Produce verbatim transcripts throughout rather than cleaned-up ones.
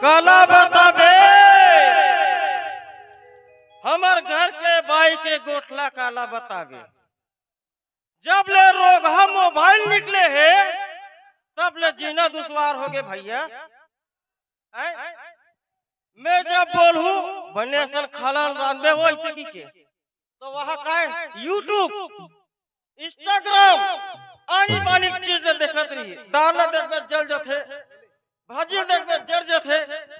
काला बताबे, हमर घर के बाई के गोठला काला बताबे। जब ले रोगहा मोबाइल निकले हे, तब ले जीना दुश्वार हो गे भैया। हैं? मैं जब बोलहूँ, बने असन खाना रांधबे हो ऐसे की के, तो वहाँ काय YouTube, Instagram, आनी बानी चीज देखत रही। दाल ला देखबे जल जथे, भाजी देखबे जर जथे,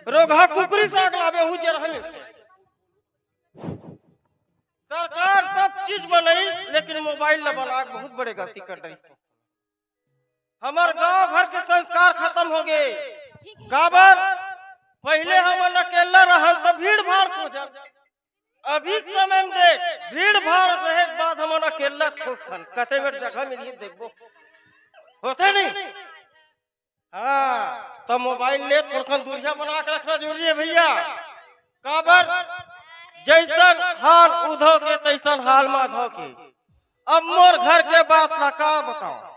रोगहा कुकरी साग लाबे हूँ जर हमें। सरकार सब चीज बनाई, लेकिन मोबाइल ला बना के बहुत बड़े गलती कर डरिस। हमर गांव घर के संस्कार खत्म हो गए। काबर? पहले हमन अकेला रहन तो भीड़ भाड़ खोजन। अभी के समय में देख, भीड़ भाड़ रहे के बाद हमन अकेला खोजथन, कते बेर जगह मिलही देखबो, होथे नहीं? हाँ, तो मोबाइल ले थोड़कन दूरिया बना के रखना जरूरी है भैया। काबर? जैसन हाल उधो के तैसन हाल माधो के। अब मोर घर के बात ला का बताओ,